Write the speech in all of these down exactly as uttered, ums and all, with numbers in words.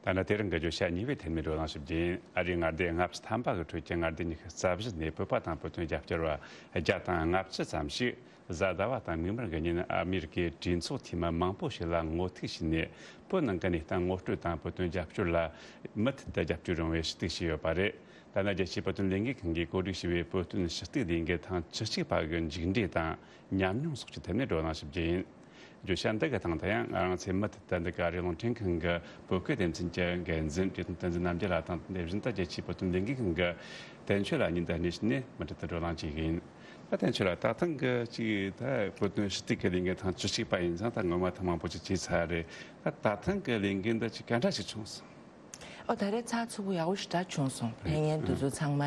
ད་ནི་དེ་རིང་གི་བརྗོད་བྱ་གཉིས་པའི་ཐད་ནས་བགྲོ་གླེང་ཞིབ་རྒྱུ་ཡིན། ཨ་རིའི་མངའ་སྡེ་ལྔ་བཅུ་ཐམ་པ་གི་ཁྲོད་ཀྱི་མངའ་སྡེ་ཉི་ཤུ་རྩ་བཞི་ནས་བོད་པ་དང་བོད་དོན་རྒྱབ་སྐྱོར་བ་བརྒྱ་དང་ལྔ་བཅུ་ཙམ་ཞིག་གཟའ་ཟླ་བ་དང་མིག་དམར་གྱི་ཉིན་ཨ་མི་རི་ཀའི་གྲོས་ཚོགས་འཐུས་མི་མང་པོ་ཞིག་ལ་ངོ་ཐུག་བྱས་ནས། བོད་ནང་གི་གནས་སྟངས་ངོ་སྤྲོད་དང་བོད་དོན་རྒྱབ་སྐྱོར་ལ་མུ་མཐུད་དུ་རྒྱབ་སྐྱོར་ཡོང་བའི་ཞུ་གཏུག་བྱས་ཡོད་པ་རེད། ད་ནི་རྒྱལ་སྤྱིའི་བོད་དོན་ལས་འགུལ་ཁང་གིས་གོ་སྒྲིག་བྱས་པའི་བོད་དོན་ཞུ་གཏུག་ལས་འགུལ་ཐེངས་བཅུ་གཅིག་པ་གི་མཇུག་འབྲས་དང་ཉམས་མྱོང་སོགས་ཀྱི་ཐད་ནས་བགྲོ་གླེང་ཞིབ་རྒྱུ་ཡིན། བརྗོད་བྱ་འདི་གི་སྟེང་དུ་ཡང་ང་རང་ཚོས་མུ་མཐུད་དུ་འདི་ག་རེ་རླུང་འཕྲིན་ཁང་གི་བོད་སྐད་སྡེ་ཚན་གྱི་འགན་འཛིན་བཀྲས་མཐོང་བསྟན་འཛིན་རྣམ་རྒྱལ་ལགས་དང་། དེ་བཞིན་དུ་རྒྱལ་སྤྱིའི་བོད་དོན་ལས་འགུལ་ཁང་གི་དོན་གཅོད་ལགས་གཉིས་འདི་གནས་བྱས་ནས་མུ་མཐུད་དུ་བགྲོ་གླེང་བྱེད་ཀྱི་ཡིན། ད་དོན་གཅོད་ལགས། ད་ཐེངས་ཀྱི་ཅིག་ད་བོད་དོན་ཞུ་གཏུག་གི་ལས་འགུལ་ཐེངས་བཅུ་གཅིག་པ་ཡིན་ཙང་། ད་སྔོན་མ་ཐེངས་མང་པོ་ཅིག་བྱས་ཚར་རེད། ད་ད་ཐེངས་ཀྱི་ལས་འགུལ་འདི་ཅིག་ག་འདྲ་ཞིག་བྱུང་སོང་། ཨོ། ད་རེས་ཚགས་ཚུད་པོ་ཡག་པོ་ཞེ་དྲག་བྱུང་སོང་། ཕན་ཡོན་དེ་ཚོ་ཚང་མ་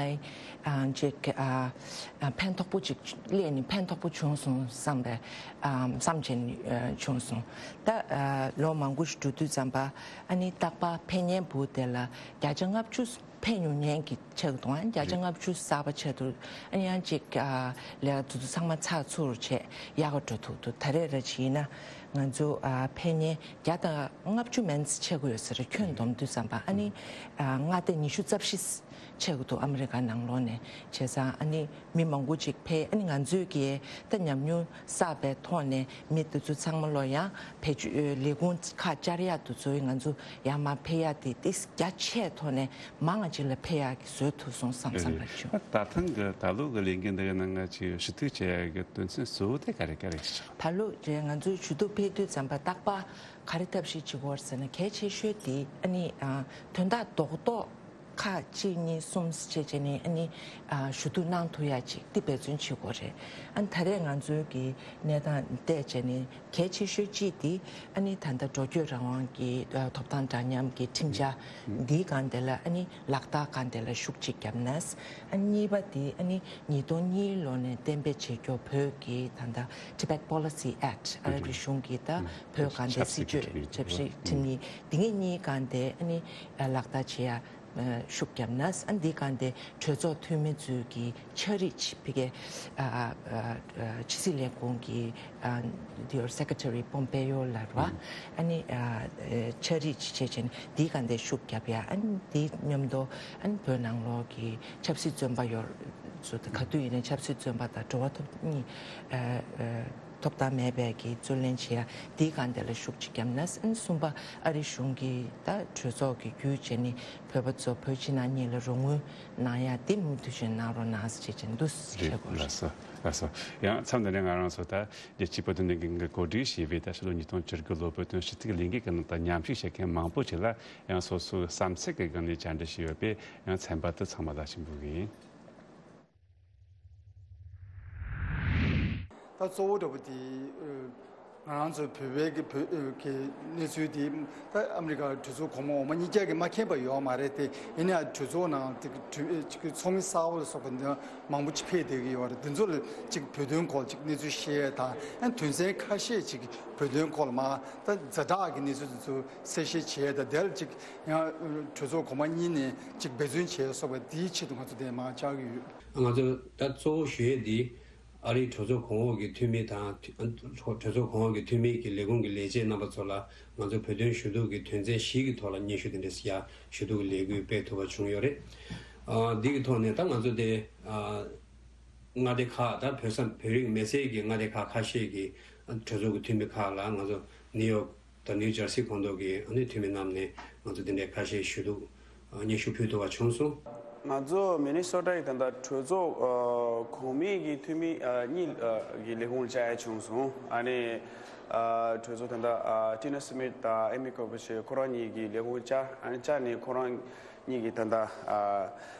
ཨ་ཅིག་ཨ་ཨ་ཕན་ཐོགས་པོ་ཅིག་སླེབས་ནས་ཕན་ཐོགས་པོ་བྱུང་སོང་བསམ་པའི་ཨ་བསམ་བྱས་ནས་ཨ་བྱུང་སོང་། ད་ཨ་ལོ་མང་པོ་ཞིག་འགྲོ་དུས་ཙམ་པ་ཨ་ནི་རྟག་པར་ཕན་ཡོན་པོ་དེ་ལ་བརྒྱ་ཆ་ལྔ་བཅུ་ཕན་ཡོང་མཁན་གྱི་ཆགས་འདུག་ཨ་ནི་བརྒྱ་ཆ་ལྔ་བཅུ་གསར་པ་ཆགས་འདུག་ཨ་ནི་ཡང་ཅིག་ཨ་ལས་ཀ་དེ་ཚོ་ཚང་མ་ཚགས་ཚུད་པོ་བྱས་ཡག་ག་འགྲོ་ཐུབ་འདུག་ད་རེས་ར་ཅིག་ཡིན་ན་ང་ཚོ་ཨ་ཕན་ཡོན་བརྒྱ་དང་ལྔ་བཅུ་མན་ཙམ་ཆགས་ཀྱི་ཡོད་ས་རེད། ཁྱོན་བསྡོམས་དུས་ཙམ་པ་ཨ་ནི་ཨ་མངའ་སྡེ་ཉི་ཤུ་རྩ་བཞི་ཆགས་ཀྱི་འདུག་ཨ་མི་རི་ཀ་ནང་ལོགས་ནས། བྱས་ཙང་ཨ་ནི་མི་མང་པོ་ཅིག་ཕེབས། ཨ་ནི་ང་ཚོས་ཀྱི་ད་ཉམས་མྱོང་བསགས་པའི་ཐོག་ནས་མི་དེ་ཚོ་ཚང་མ་ལོ་ཡང་ཕེབས་བཅུག་ལས་ཁུངས་ཁག་བཅར་ཡག་དེ་ཚོ་ང་ཚོ་ཡར་མར་ཕེབས་ཡག་དེ་ཏིས་རྒྱ་ཆེ་ཐོག་ནས་མང་ང་ཅིག་ལ་ཕེབས་ཡག་གི་བཟོས་ཐུབ་སོང་བསམ་བསམ་པ་བྱུང་། ད་ཐེངས་ཀྱི་ད་ལོ་གི་ལས་འགུལ་འདི་གི་ནང་ང་ཅིག་ཞུ་གཏུག་བྱེད་ཡག་གི་དོན་ཚན་གཙོ་བོ་དེ་ག་རེ་ག་རེ་ཞིག་ཆགས། ད་ལོ་རེད། ང་ཚོའི་ཞུ་གཏུག་ཕེབས་དུས་ཙམ་པ་རྟག་པར་ག་རེ་ཐབས་ཤེས་བྱེད་དགོས་ཟེར་ན། གལ་ཆེ་ཤོས་དེ་ཨ་ནི་ཨ་དོན་དག་རྡོག་རྡོག་ཁག་གཅིག་གཉིས་གསུམ་བྱས་བྱས་ནས་ཨ་ནི་ཨ་ཞུ་གཏུག་གནང་ཐུབ་ཡག་ཅིག་དེ་འབད་བརྩོན་བྱེད་དགོས་རེད། ཨ་ནི་ད་རེས་ང་ཚོའི་གི་གནས་སྟངས་བལྟས་བྱས་ནས་གལ་ཆེ་ཤོས་གཅིག་དེ་ཨ་ནི་ད་ལྟ་འགྲོ་སྐྱོད་རང་དབང་གི་ཨ་ཐོབ་ཐང་འདྲ་མཉམ་གྱི་ཁྲིམས་འཆར་འདིའི་སྒང་དེ་ལ་ཨ་ནི་ལག་བསྟར་སྒང་དེ་ལ་ཤུགས་གཅིག་བརྒྱབ་ན། ཨ་ནི་གཉིས་པ་དེ་ཨ་ནི་ཉིས་སྟོང་གཉིས་ལོ་ནས་གཏན་འབེབས་བྱེད་རྒྱུ་བོད་ཀྱི་ད་ལྟ་Tibet Policy Act ཨ་རི་གཞུང་གི་ད་བོད་སྒང་དེ་སྲིད་བྱུས་ཆབ་སྲིད་ཁྲིམས་ཡིག་དེ་ངེད་གཉིས་སྒང་དེ་ཨ་ནི་ལག་བསྟར་བྱེད་ཡ་ཤུགས་བརྒྱབ་ན། ཨ་འདི་སྒང་དེ་གྲོས་ཚོགས་འཐུས་མི་ཚོའི་གི་ཕྱག་བྲིས་ཕ་གི་ཕྱི་སྲིད་ལས་ཁུངས་ཀྱི་འདི་ཡོར་Secretary Pompeo ལ་རེད་བ། ཨ་ནི་ཕྱག་བྲིས་བྱས་བྱས་ནས་འདི་སྒང་དེ་ཤུགས་བརྒྱབ་ཡ། ཨ་ནི་འདི་མཉམ་དུ་ཨ་ནི་བོད་ནང་ལོགས་ཀྱི་ཆབ་སྲིད་བཙོན་པ་ཡོད་ཚོ་དང་། ག་དུས་ཡིན་ནའི་ཆབ་སྲིད་བཙོན་པ་དང་འགྲོ་བ་ཐོབ་གཉིས་ཐོབ་ཐང་མེད་པའི་གི་རྩོད་ལེན་བྱེད་ཡ་འདིའི་སྒང་དེ་ལ་ཤུགས་ཅིག་བརྒྱབ་ན། ཨ་ནི་གསུམ་པ་ཨ་རི་གཞུང་གིས་ད་གྲོས་ཚོགས་ཀྱི་བརྒྱུད་བྱས་ནས་བོད་པ་ཚོ་བོད་ཕྱི་ནང་གཉིས་ལ་རོགས་དངུལ་གནང་ཡ་དེ་མུ་མཐུད་བྱས་གནང་རོགས་གནང་ཟེར་བྱས་བྱས་འདུག་ཟེར་རེད། དགོས་ལགས་སོ། ལགས་སོ། ཡང་མཚམས་འདི་ནས་ང་རང་ཚོ་ད་རྒྱལ་སྤྱིའི་བོད་དོན་ལས་འགུལ་གྱིས་གོ་སྒྲིག་བྱས་པའི་ད་ཕྱི་ལོ་ཉིས་སྟོང་བཅུ་དགུ་ལོ་བོད་དོན་ཞུ་གཏུག་ལས་འགུལ་གྱི་ནང་དུ་མཉམ་ཞུགས་བྱེད་མཁན་མང་པོ་ཞིག་ལ་ཡང་སོ་སོའི་བསམ་ཚུལ་གྱི་སྒང་ནས་བཅར་འདྲི་ཞུས་ཡོད་པས། ཡང་ཚན་པ་དེ་ཚང་མ་ལ་ཞུ་འབུལ་གྱི་ཡིན། ད་གཙོ་བོ་འདྲ་པོ་དེ་ང་རང་ཚོ་བོད་པའི་གི་བོད་ཀྱི་གནས་ཚུལ་དེ་ད་ཨ་མི་རི་ཀ་གྲོས་ཚོགས་གོང་མ་འོག་མ་གཉིས་ཀ་གིས་མ་མཁྱེན་པ་ཡོད་མ་རེད་དེ། ཡིན་ནའང་གྲོས་ཚོགས་ནང་དེ་གི་ཚོགས་མི་གསར་པ་ལ་སོགས་པ་འདི་མང་པོ་ཅིག་ཕེབས་བསྡད་ཀྱི་ཡོད་རེད། དེ་ཚོ་ལ་ཅིག་བོད་དོན་སྐོར་ཅིག་གནས་ཚུལ་བཤད་ཡས་དང་། ཨ་དོན་ཚན་ཁ་ཤས་ཅིག་བོད་དོན་སྐོར་ལ་མ་ད་ཛ་དྲག་གི་གནས་ཚུལ་དེ་ཚོ་གསལ་བཤད་བྱེད་ཡས་དང་། དེ་ལ་ཅིག་ཡང་གྲོས་ཚོགས་གོང་མ་གཉིས་ནས་ཅིག་འབད་བརྩོན་བྱེད་ཡས་སོགས་པ་དེའི་ཆེད་དུ་ང་ཚོ་དེ་མར་བཅར་གྱི་ཡོད། ང་ཚོ་ད་གཙོ་བོ་ཞུ་ཡས་འདི་ཨ་རིའི་གྲོས་ཚོགས་གོང་འོག་གི་འཐུས་མི་དང་། གྲོས་ཚོགས་གོང་འོག་གི་འཐུས་མི་གི་ལས་ཁུངས་ཀྱི་ལས་བྱེད་རྣམ་པ་ཚོ་ལ་ང་ཚོ་བོད་དོན་ཞུ་གཏུག་གི་དོན་ཚན་བཞི་གི་ཐོག་ལ་སྙན་ཞུ་དེ་འདྲ་ཞིག་ཡ་ཞུ་གཏུག་གི་ལས་འགུལ་སྤེལ་ཐུབ་པ་བྱུང་ཡོད་རེད། ཨ་འདི་གི་ཐོག་ནས་ད་ང་ཚོ་དེ་ཨ་མངའ་སྡེ་ཁག་ད་བོད་ས་བོད་རིགས་མི་སེར་གྱི་མངའ་སྡེ་ཁག་ཁ་ཤས་ཀྱི་གྲོས་ཚོགས་ཀྱི་འཐུས་མི་ཁག་ལ་ང་ཚོ་ནིའུ་ཡོག་དང་ནིའུ་ཇར་སི་ཁོངས་གཏོགས་ཀྱི་ཨ་ནི་འཐུས་མི་རྣམས་ནས་ང་ཚོ་འདི་འདྲའི་ཁ་ཤས་ཞུ་གཏུག་སྙན་ཞུ་ཕུལ་ཐུབ་པ་བྱུང་སོང་། ང་ཚོ་མི་ནི་སོ་ཊ་ཡི་ད་ལྟ་གྲོས་ཚོགས་ཨ་གོང་མའི་གི་འཐུས་མི་ཨ་གཉིས་ཨ་གི་ལས་ཁུངས་བཅར་ཡ་བྱུང་སོང་། ཨ་ནི་ཨ་གྲོས་ཚོགས་ད་ལྟ་ཨ་ཊི་ན་སི་མིཐ་དང་ཨེ་མི་ཀོ་པོ་ཆེ་ཁོ་རང་གཉིས་ཀྱི་ལས་ཁུངས་བཅར། ཨ་ནི་བཅར་ནས་ཁོ་རང་གཉིས་ཀྱིས་ད་ལྟ་ཨ་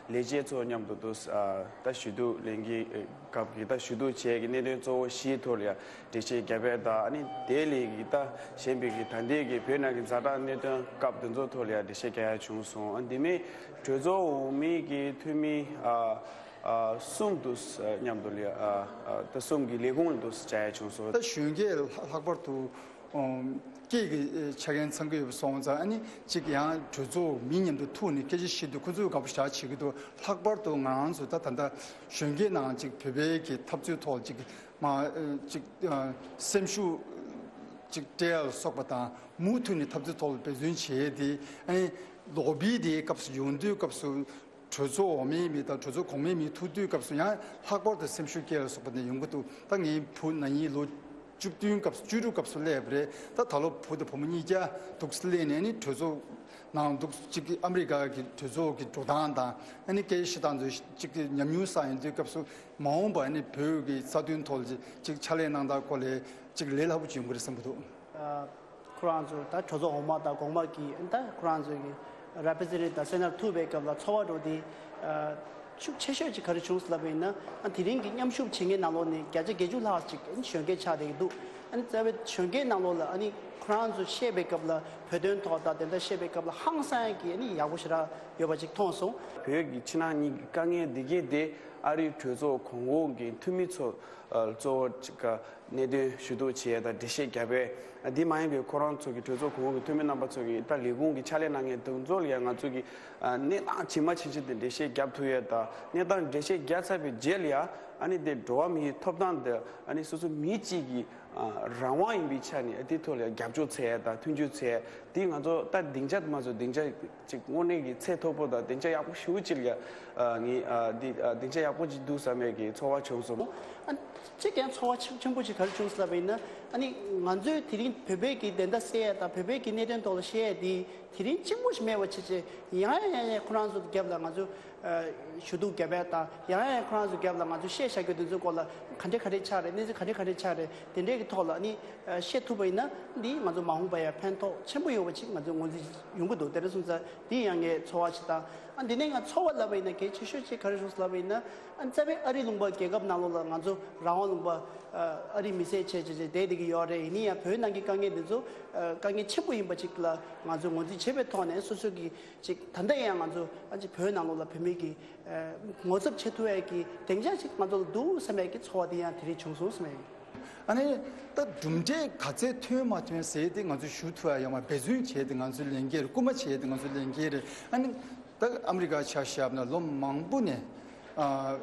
ལས་བྱེད་ཚོ་མཉམ་དུ་འདུག་ཨ་ད་ཞུ་གཏུག་ལས་འགུལ་སྐབས་ཀྱི་ད་ཞུ་གཏུག་བྱས་ཀྱི་གནད་དོན་གཙོ་བོ་བཞིའི་ཐོག་ལ་ཡ་འགྲེལ་བཤད་རྒྱབ་ཡས་དང་། ཨ་ནི་དེ་ལས་ཀྱི་ད་གཞན་པའི་གི་ད་ལྟའི་གི་བོད་ནང་གི་ཛ་དྲག་གནད་དོན་སྐབས་དེ་ཚོ་ཐོག་ལ་ཡ་འགྲེལ་བཤད་རྒྱག་ཡ་བྱུང་སོང་། ཨ་འདི་མིན་གྲོས་ཚོགས་འོག་མའི་གི་འཐུས་མི་ཨ་ཨ་གསུམ་འདུག་མཉམ་དུ་ལ་ཡ་ཨ་ཨ་ད་གསུམ་གྱི་ལས་ཁུངས་ལ་འདུག་བཅར་ཡ་བྱུང་སོང་། ད་གཞོན་སྐྱེས་ལྷག་པར་དུ་ཨོ་སྐྱེས་ཀྱི་ཨེ་ཆ་རྐྱེན་ཚང་གི་ཡོད་པ་སོང་ཙང་། ཨ་ནི་གཅིག་ཡང་གྲོས་ཚོགས་མི་མཉམ་དུ་ཐུག་ནས་སྐད་ཆ་བཤད་དུས་ཁོ་ཚོས་དགའ་པོ་ཞེ་དྲག་བྱེད་ཀྱི་འདུག་ལྷག་པར་དུ་ང་རང་ཚོ་ད་ད་ལྟ་གཞོན་སྐྱེས་ནང་གཅིག་བོད་པའི་གི་འཐབ་རྩོད་ཐོག་གཅིག་མ་ཨེ་གཅིག་ཨ་སེམས་ཤུགས་ ཅིག་སྤྲད་ཡ་ལ་སོགས་པ་དང་མུ་མཐུད་ནས་འཐབ་རྩོད་ཐོག་ལ་འབད་བརྩོན་བྱས་ཏེ། ཨ་ནི་ལོ་བི་དེའི་སྐབས་སུ་ཡོང་དུས་སྐབས་སུ་གྲོས་ཚོགས་འོག་མའི་མི་དང་གྲོས་ཚོགས་གོང་མའི་མི་ཐུག་དུས་སྐབས་སུ་ཡང་ལྷག་པར་དུ་སེམས་ཤུགས་སྐྱེད་ཡ་ལ་སོགས་པ་དེ་ཡོང་གི་འདུག་ད་ངའི་བུ་ན་ནིང་ལོ་བཅུ་བདུན་སྐབས་སུ་བཅུ་དྲུག་སྐབས་སུ་སླེབས་པ་རེད། ད་ད་ལོ་བུ་དང་བུ་མོ་གཉིས་ཀ་འདུག་སླེབས་ནས་ནི་གྲོས་ཚོགས་ནང་འདུག་ཅིག་གི་ཨ་མི་རི་ཀ་གི་གྲོས་ཚོགས་ཀྱི་འགྲོ་སྟངས་དང་ཨ་ནི་སྐད་ཆ་བཤད་སྟངས་ཚོ་ཅིག་གི་ཉམས་མྱོང་བསགས་ཡོང་དུས་སྐབས་སུ་མ་འོངས་པ་ཨ་ནི་བོད་ཀྱི་རྩ་དོན་ཐོག་ལ་ཅིག་ཕྱག་ལས་གནང་སྟངས་སྐོར་ལ་ཅིག་ལས་སླ་པོ་ཅིག་ཡོང་གི་རེད་བསམ་གྱི་འདུག་ཁོ་རང་ཚོ་ད་གྲོས་ཚོགས་འོག་མ་དང་གོང་མ་གི་ད་ཁོ་རང་ཚོ་གི་རེ་པི་རི་ཛེན་ཊེ་ཊིབ་དང་སེ་ནེ་ཊར་ཐུག་པའི་སྐབས་ལ་ཚོར་བ་འདྲ་བོ་དེ་ཤུགས་ཆེ་ཤོས་ཅིག་ག་རེ་བྱུང་སོང་ལབ་པ་ཡིན་ན། དེ་རིང་གི་མཉམ་ཞུགས་བྱེད་མཁན་ནང་ལོགས་ནས་བརྒྱ་ཆ་བརྒྱད་ཅུ་ལྷག་ཅིག་གཞོན་སྐྱེས་ཆགས་བསྡད་ཀྱི་འདུག་ཨ་ནི་རྩ་བའི་གཞོན་སྐྱེས་ནང་ལོགས་ལ་ཨ་ནི་ཁོ་རང་ཚོ་བཤད་པའི་སྐབས་ལ་བོད་དོན་ཐོག་དང་དེ་འདྲ་བཤད་པའི་སྐབས་ལ་ཧང་སང་ཡ་གི་ཨ་ནི་ཡག་པོ་ཞེ་དྲག་ཡོད་པ་ཅིག་མཐོང་སོང་། བོད་ཀྱི་ཕྱི་ནང་གཉིས་ཀྱི་དཀའ་ངལ་འདི་གས་དེ་ཨ་རིའི་གྲོས་ཚོགས་གོང་འོག་གི་འཐུས་མི་ཚོ་གཙོ་བོ་ཅིག་གནད་དོན་ཞུ་གཏུག་བྱེད་ཡས་དང་འགྲེལ་བཤད་རྒྱབ་པས། འདི་མ་ཡིན་པའི་ཁོ་རང་ཚོ་གི་གྲོས་ཚོགས་གོང་འོག་གི་འཐུས་མི་རྣམ་པ་ཚོ་གི་ད་ལས་ཁུངས་ཀྱི་ཕྱག་ལས་གནང་མཁན་དེ་ཚོ་ལ་ཡང་ང་ཚོ་གི་གནས་སྟངས་ཇི་མ་ཇི་བཞིན་དེ་འགྲེལ་བཤད་རྒྱབ་ཐུབ་ཡས་དང་། གནས་སྟངས་འགྲེལ་བཤད་རྒྱབ་ཚར་བའི་རྗེས་ལ་ཡང་ཨ་ནི་དེ་འགྲོ་བ་མིའི་ཐོབ་ཐང་དེ་ཨ་ནི་སོ་སོ་མི་གཅིག་གི་རང་དབང་ཡིན་པའི་ཆ་ནས་དེ་ཐོག་ལ་ཡང་རྒྱབ་སྐྱོར་བྱེད་ཡས་དང་མཐུན་འགྱུར་བྱེད་ཡས་དེ་ང་ཚོ་ད་སྡིངས་ཆ་དེ་མ་ཚོ་སྡིངས་ཆ་ཅིག་དངོས་གནས་ཀྱི་ཚད་མཐོ་པོ་དང་སྡིངས་ཆ་ཡག་པོ་ཞེ་པོ་ཅིག་ལ་ཡ་ངས་འདི་སྡིངས་ཆ་ཡག་པོ་ཅིག་འདུག་བསམ་པའི་གི་ཚོར་བ་བྱུང་སོང་། ཨ་གཅིག་ཀྱང་ཚོར་བ་ཆེན་ཆེན་པོ་ཅིག་ག་རེ་བྱུང་སོང་ལབ་པ་ཡིན་ན། ཨ་ནི་ང་ཚོས་དེ་རིང་བོད་པའི་གི་བདེན་མཐའ་གསལ་ཡས་དང་བོད་པའི་གི་གནད་དོན་ཐོག་ལ་བཤད་ཡས་དེ་དེ་རིང་གཅིག་པོ་ཞིག་མེད་པ་བྱས་བྱས་ཡང་ཡང་ཡང་ཡང་ཁོ་རང་ཚོ་རྒྱབ་ལ་ང་ཚོ་ཞུ་གཏུག་རྒྱབ་ཡས་དང་། ཡང་ཡང་ཡང་ཁོ་རང་ཚོ་རྒྱབ་ལ་ང་ཚོས་བཤད་བཞག་རྒྱུ་དེ་ཚོའི་སྐོར་ལ་ག་འདྲས་ག་འདྲས་ཆགས་རེད། གནས་ཚུལ་ག་འདྲས་ག་འདྲས་ཆགས་རེད། དེ་འདྲས་ཀྱི་ཐོག་ལ་ཨ་ནི་བཤད་ཐུབ་པ་ཡིན་ན་འདི་ང་ཚོ་མ་འོངས་པ་ཡང་ཕན་ཐོགས་ཆེན་པོ་ཡོད་པ་ཅིག་ང་ཚོས་ངོས་འཛིན་ཡོང་གི་འདུག་དེ་འདྲ་སོང་ཙང་འདི་ཡང་ངའི་ཚོར་བ་ཞིག་དང་། ཨ་འདི་ནས་ང་ཚོར་བ་ལབ་པ་ཡིན་ན་གལ་ཆེ་ཤོས་ཅིག་ག་རེ་བྱུང་སོང་ལབ་པ་ཡིན་ན། ཨ་རྩ་བའི་ཨ་རི་ལུང་པ་རྒྱལ་ཁབ་ནང་ལོགས་ལ་ང་ཚོ་རང་དབང་ལུང་པ་ཨ་རི་མི་སེར་བྱས་བྱས་བྱས་བསྡད་བསྡད་ཀྱི་ཡོད་རེད། ཡིན་ན་ཡང་བོད་ནང་གི་དཀའ་ངལ་འདི་ཚོ་དཀའ་ངལ་ཆེན་པོ་ཡིན་པ་ཅིག་ལ་ང་ཚོས་ངོས་འཛིན་བྱེད་པའི་ཐོག་ནས་སོ་སོ་གི་ཅིག་ད་ལྟ་ཡང་ང་ཚོ་ཨ་ཅིག་བོད་ནང་ལོགས་ལ་བོད་མི་གི་ཨ་ངོ་ཚབ་བྱེད་ཐུབ་ཡས་ཀྱི་སྡིངས་ཆ་ཅིག་ང་ཚོ་ལ་འདུག་བསམ་ཡས་ཀྱི་ཚོར་བ་དེ་ཡང་དེ་རིང་བྱུང་སོང་བསམ་ཡས་ཡིན། ཨ་ནི་ད་གྲུབ་འབྲས་ག་ཚད་ཐོན་མ་ཐོན་ཟེར་ཏེ་ང་ཚོ་ཞུ་ཐུབ་ཡ་ཡོད་མ་རེད། འབད་བརྩོན་བྱས་ཏེ་ང་ཚོའི་ལས་འགན་རེད། སྐུལ་མ་བྱས་ཏེ་ང་ཚོའི་ལས་འགན་རེད། ཨ་ནི་ད་ཨ་མི་རི་ཀ་ཆ་བཞག་ན་ལོ་མང་པོ་ནས་ཨ་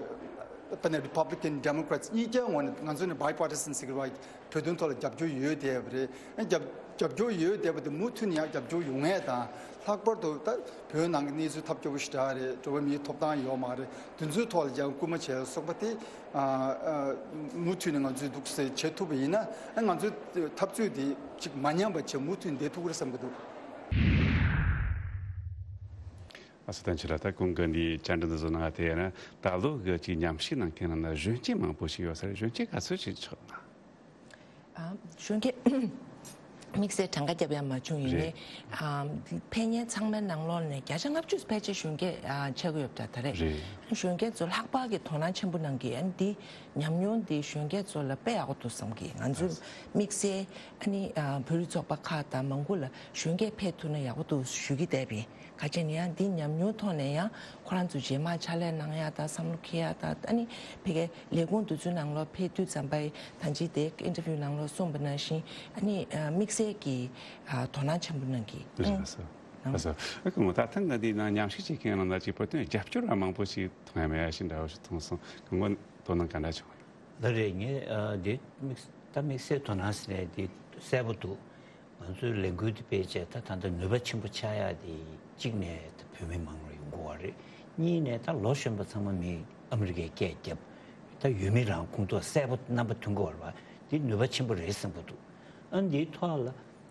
ད་ནི་Republican Democrats་གཉིས་ཀའི་ངོས་ནས་ང་ཚོ་ནི་bipartisan་ཟེར་གི་རེད་བ། བོད་དོན་ཐོག་ལ་རྒྱབ་སྐྱོར་ཡོད་བསྡད་པ་རེད། ཨ་རྒྱབ་རྒྱབ་སྐྱོར་ཡོད་བསྡད་པ་དེ་མུ་མཐུད་ནས་ཡང་རྒྱབ་སྐྱོར་ཡོང་ཡས་དང་། ལྷག་པར་དུ་ད་བོད་ནང་གི་གནས་ཚུལ་ཐབས་སྐྱོ་པོ་ཞེ་དྲག་རེད། འགྲོ་བ་མིའི་ཐོབ་ཐང་ཡོད་མ་རེད། དེ་ཚོའི་ཐོག་ལ་ཡང་སྐུལ་མ་བྱས་ལ་སོགས་པ་དེ་ཨ་ཨ་མུ་མཐུད་ནས་ང་ཚོས་འདུག་སེ་བྱེད་ཐུབ་པ་ཡིན་ན། ཨ་ང་ཚོའི་འཐབ་རྩོད་དེ་ཅིག་མ་ཉམས་པ་བྱས་མུ་མཐུད་བསྡད་ཐུབ་ཀྱི་རེད་བསམ་གྱི་འདུག་ཨ་སི་ཐན་ཆེ་ལ་ད་གོང་གི་འདི་བཅར་འདྲི་འདི་ཚོ་ནང་དེ་ཡིན་ན་ད་ལོ་གི་ཅིག་མཉམ་ཞུགས་གནང་མཁན་ནང་ན་གཞོན་སྐྱེས་མང་པོ་ཞིག་ཡོད་ས་རེད། གཞོན་སྐྱེས་ག་ཚོད་ཅིག་ཆགས་ན། ཨ་གཞོན་སྐྱེས་དམིགས་བསལ་གྲངས་ཀ་རྒྱབ་ཡ་མ་བྱུང་། ཡིན་ནའི་རེད། ཨ་ཕེབས་མཁན་ཚང་མའི་ནང་ལོགས་ནས་བརྒྱ་ཆ་ལྔ་བཅུ་ཕལ་ཆེར་གཞོན་སྐྱེས་ཨ་ཆགས་ཀྱི་ཡོད་པ་འདྲ་ད་རེད། རེད། གཞོན་སྐྱེས་ཚོ་ལྷག་པར་གྱི་དོ་སྣང་ཆེན་པོ་གནང་གི། ཨ་ནི་འདི་ཉམས་མྱོང་འདི་གཞོན་སྐྱེས་ཚོ་ལ་དཔེ་ཡག་པོ་འདུག་བསམ་གི། ང་ཚོས་དམིགས་བསལ་ཨ་ནི་ཨ་བོད་རིགས་ཚོགས་པ་ཁག་དང་མང་པོ་ལ་གཞོན་སྐྱེས་ཕེབས་ཐུབ་ན་ཡག་པོ་འདུག་ཞུ་གི་བསྡད་པ་ཡིན། ག་ཅི་ཡིན་ན་ཡང་འདི་ཉམས་མྱོང་ཐོག་ནས་ཡང་ཁོ་རང་ཚོ་རྗེས་མ་ཕྱག་ལས་གནང་ཡ་དང་བསམ་བློ་འཁྱེར་ཡ་དང་། ཨ་ནི་ཕ་གིའི་ལས་ཁུངས་འདི་ཚོའི་ནང་ལོགས་ཕེབས་དུས་ཙམ་པ་ཡི་ད་ཅི་དེ་ཨིན་ཊར་བིའུ་ནང་ལོགས་གསུངས་པ་ནང་བཞིན་ཨ་ནི་དམིགས་བསལ་གྱི་དོ་སྣང་ཆེན་པོ་གནང་གི། ལགས་སོ། ལགས་སོ། ཨ་ཁུ་མོ་ད་ཐེངས་འདི་ནང་མཉམ་ཞུགས་བྱེད་མཁན་རྣམས་ལ་ཅིག་བོད་དོན་རྒྱབ་སྐྱོར་བ་མང་པོ་ཞིག་མཐོང་ཡ་མེད་ཡ་ཞིག་འདྲ་བོ་ཞིག་མཐོང་སོང་། ཁུ་མོ་དོ་སྣང་ག་འདྲ་བྱུང་། ལགས་རེད། ངས་འདི་དམིགས་ད་དམིགས་བསལ་དོ་སྣང་ཟེར་ནས་འདི་གསལ་པོ་འདུག་ང་ཚོའི་ལས་འགུལ་འདི་སྤེལ་བྱས་ད་ད་ལྟ་ནུས་པ་ཆེན་པོ་ཆགས་ཡག་དེ་གཅིག་ནས་ད་བོད་མི་མང་རུ་ཡོང་གི་ཡོད་རེད། གཉིས་ནས་ད་ལོ་གཞོན་པ་ཚང་མ་མི་ཨ་མི་རི་ཀའི་སྐད་རྒྱབ། ད་ཡུལ་མི་རང་ཁོངས་གཏོགས་གསལ་པོ་རྣམ་པ་མཐོང་གི་ཡོད་རེད་བ། འདི་ནུས་པ་ཆེན་པོ་རེད་བསམ་གྱི་འདུག་ཨ་འདིའི་ཐོག་ལ་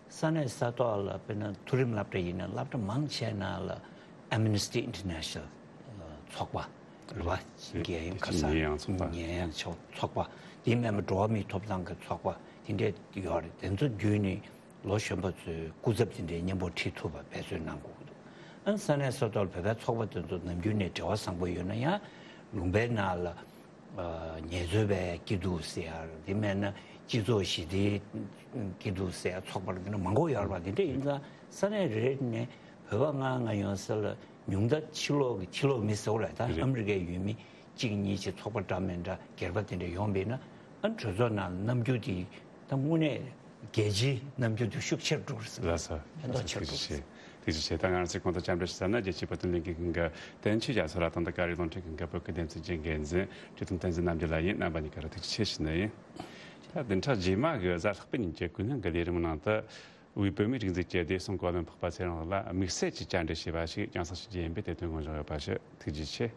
ས་གནས་ས་ཐོག་ལ་དཔེར་ན་མཐོ་རིམ་སློབ་གྲྭ་ཡིན་ན་སློབ་གྲྭ་མང་ཆེ་ན་ལ་Amnesty International་ཚོགས་པ་རེད་བ། རྒྱལ་ཡོངས་ཁ་སང་ཉེས་ཡངས་ཚོགས་པ། ཉེས་ཡངས་ཚོགས་པ། དེ་མིན་པ་འགྲོ་བ་མིའི་ཐོབ་ཐང་གི་ཚོགས་པ་དེ་འདྲས་ཡོད་རེད། དེ་ཚོ་བརྒྱུད་ནས་ལོ་གཞོན་པ་ཚོའི་སྐུ་ཚབ་དེ་འདྲའི་མཉམ་པོ་ཁྲིད་ཐུབ་པ་འབད་བརྩོན་གནང་དགོས་ཀྱི་འདུག་ཨ་ས་གནས་ས་ཐོག་ལ་བོད་པའི་ཚོགས་པ་དེ་ཚོ་ནམ་རྒྱུན་ནས་འབྲེལ་བ་བཟང་པོ་ཡོད་ན་ཡང་ལུང་པའི་ནང་ལ་ཨ་ངལ་རྩོལ་པའི་སྐྱིད་སྡུག་ཟེར་ཡ། དེ་མིན་ན་སྤྱི་ཚོགས་ཞི་བདེའི་སྐྱིད་སྡུག་ཟེར་ཡ་ཚོགས་པ་ལ་འདི་འདྲ་མང་པོ་ཡོད་རེད་བ། དེ་འདྲ་ཡིན་ཙང་ས་གནས་རེ་རེ་ནས་བོད་པ་ལྔ་ལྔ་ཡོང་ས་ལ་ཉུང་མཐའ་ཕྱི་ལོགས་ཀྱི་ཕྱི་ལོགས་མི་ཟེར་བ་རེད། ད་རེད། ཨ་མི་རི་ཀའི་ཡུལ་མི་གཅིག་གཉིས་ཅིག་ཚོགས་པ་འདྲ་མིན་འདྲ་སྒེར་པ་དེ་འདྲ་ཡོང་བས་ན་ཨ་གྲོས་ཚོགས་ནང་རྣམ་འགྱུར་དེ་ད་དངོས་གནས་རྒྱལ་སྤྱིའི་རྣམ་འགྱུར་དེ་ཤུགས་ཆེར་འགྲོ་གི་རེད་ཟེར། ལགས་སོ། ཕན་ཐོགས་ཆེར་འགྲོ་གི་རེད། ཐུགས་རྗེ་ཆེ། ད་ང་རང་ཚོའི་གོང་དུ་བཅར་འདྲི་ཞུ་ས་ན་རྒྱལ་སྤྱིའི་བོད་དོན་ལས་འགུལ་ཁང་གི་བསྟན་ཆོས་རྒྱ་མཚོ་ལགས་དང་ད་ཀ་རི་རླུང་འཕྲིན་ཁང་གི་བོད་སྐད་སྡེ་ཚན་གྱི་འགན་འཛིན་བཀྲས་མཐོང་བསྟན་འཛིན་རྣམ་རྒྱལ་ལགས་ཡིན། རྣམ་པ་གཉིས་ཀ་ལ་ཐུགས་རྗེ་ཆེ་ཞུ་ནི་ཡིན། ད་བདུན་ཕྲག་རྗེས་མ་གི་གཟའ་ལྷག་པའི་ཉིན་གྱི་ཀུན་སློང་གི་ལས་རིམ་ནང་དུ། དབུས་བོད་མིའི་སྒྲིག་འཛུགས་ཀྱི་བདེ་སྲུང་གོ་བློན་འཕགས་པ་ཚེ་རིང་ལགས་ལ་དམིགས་བསལ་གྱི་བཅར་འདྲི་བྱས་པ་ཞིག་རྒྱང་སྲིང་ཞུ་རྒྱུ་ཡིན་པས་དེ་དོན་དགོངས་བཞག་ཡོད་པ་ཞུ། ཐུགས་རྗེ་ཆེ།